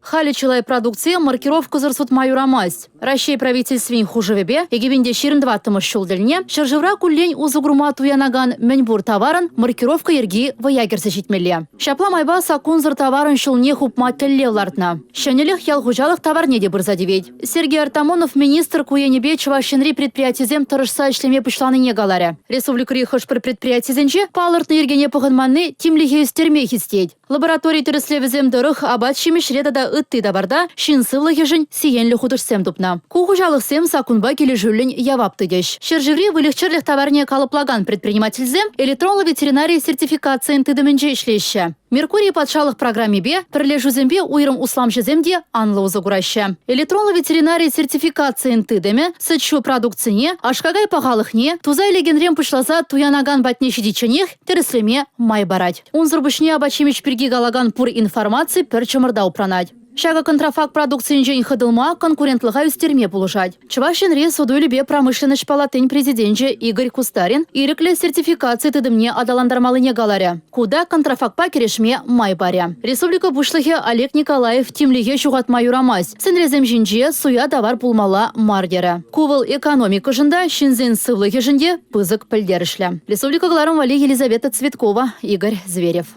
Халӗ чылай продукцие маркировкӑсӑр сутма юрамасть. Раҫҫей Правительствин хушӑвӗпе 2024 ҫул тӗлне ҫӗршывра куллен усӑ курма туянакан мӗнпур таварӑн маркировка йӗрки вӑя кӗрсе ҫитмелле. Ҫапла майпа саккунсӑр таварӑн ҫулне хупма тӗллев лартнӑ. Ҫӗнӗлӗх ял хуҫалӑх таварне те пырса тивет. Сергей Артамонов министр ку енӗпе Чӑваш Енри предприятисем тӑрӑшса ӗҫлеме пуҫланине каларӗ. Республикӑри хӑш-пӗр предприятисенче палӑртнӑ йӗркене пӑхӑнманни тимлӗхе ӳстерме хистет. Лаборатори тӗрӗслевӗсем тӑрӑх апат-ҫимӗҫре тата ытти таварта ҫын сывлӑхӗшӗн сиенлӗ хутӑшсем тупнӑ. Ку хуҫалӑхсем саккунпа килӗшӳллӗн явап тытӗҫ. Ҫӗршыври выльӑх-чӗрлӗх таварне калӑплакан предпринимательсем электронлӑ ветеринари сертификацийӗн тытӑмӗнче ӗҫлеҫҫӗ. Меркурий патшалӑх программипе пӗрлешӳсемпе уйрӑм усламҫӑсем те анлӑ усӑ кураҫҫӗ. Электронлӑ ветеринари сертификацийӗн тытӑмӗ сӗт-ҫу продукцине, аш-какай пахалӑхне туса илекенрен пуҫласа туянакан патне ҫитичченех тӗрӗслеме май парать. Унсӑр пуҫне апат-ҫимӗҫ пирки калакан пур информаци пӗр чӑмӑрта упранать. Ҫакӑ контрафакт продукцийӗнчен хӑтӑлма, конкурентлӑха ӳстерме пулӑшать. Чӑваш Енри суту-илӳпе промышленноҫ палатин президенчӗ Игорь Кустарин ирӗклӗ сертификаци тытӑмне аталантармаллине каларӗ. Ку та контрафактпа кӗрешме май парӗ. Республика Пуҫлӑхӗ Олег Николаев тимлӗхе ҫухатма юрамасть, сӗнресем ҫинче суя тавар пулмалла мар терӗ. Ку вӑл экономикӑшӑн та, ҫынсен сывлӑхӗшӗн те пысӑк пӗлтерӗшлӗ. Республика кӑларӑм валли Елизавета Цветкова, Игорь Зверев.